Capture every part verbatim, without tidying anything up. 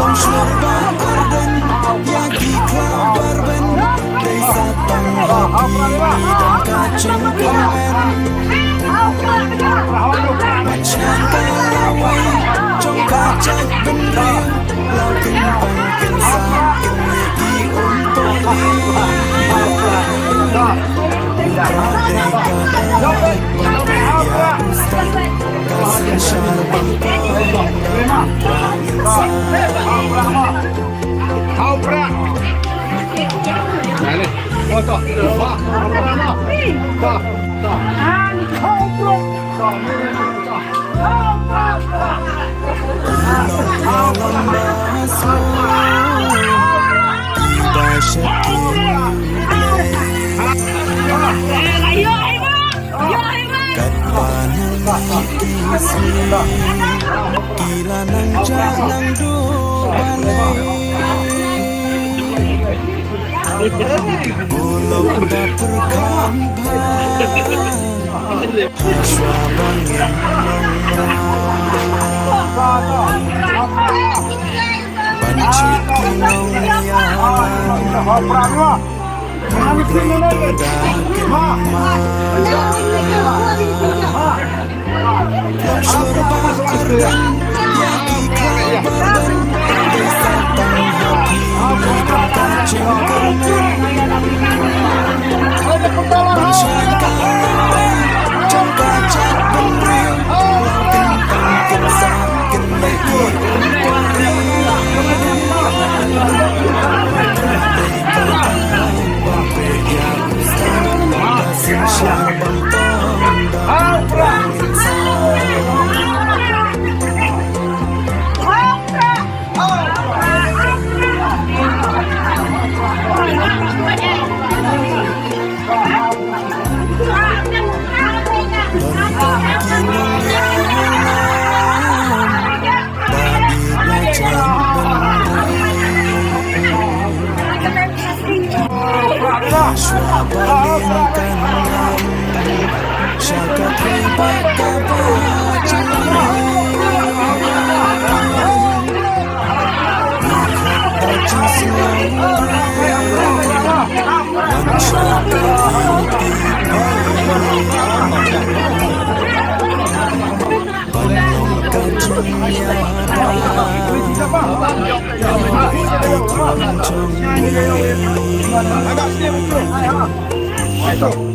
Long shlur ba arden ïa ki khlaw barben, dei sa tang ha phi dang ka jingkyrmen. Ban shan ka lawei jong ka jaitbynriew, law kin pang kin sa kin ïa ki um poli.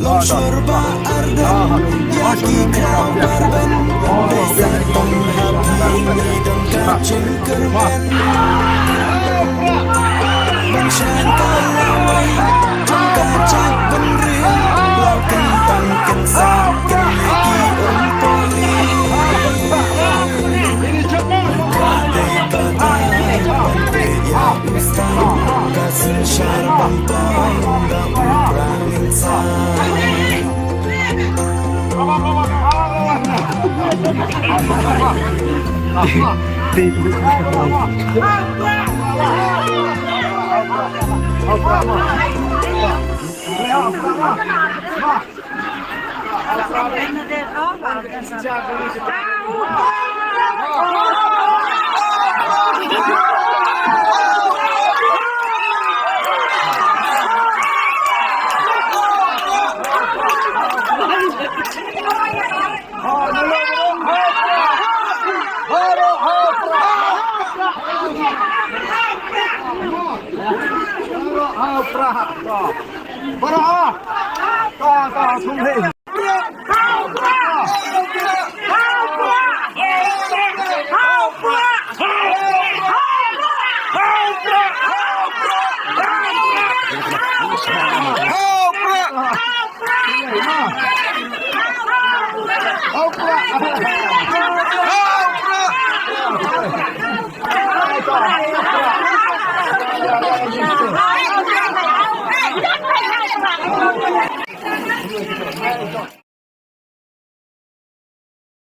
Long shlur ba arden ïa ki khlaw barben, dei sa tang ha phi dang ka jingkyrmen. Ban shan ka lawei jong ka jaitbynriew, law kin tang kin sa kin ïa ki um poli.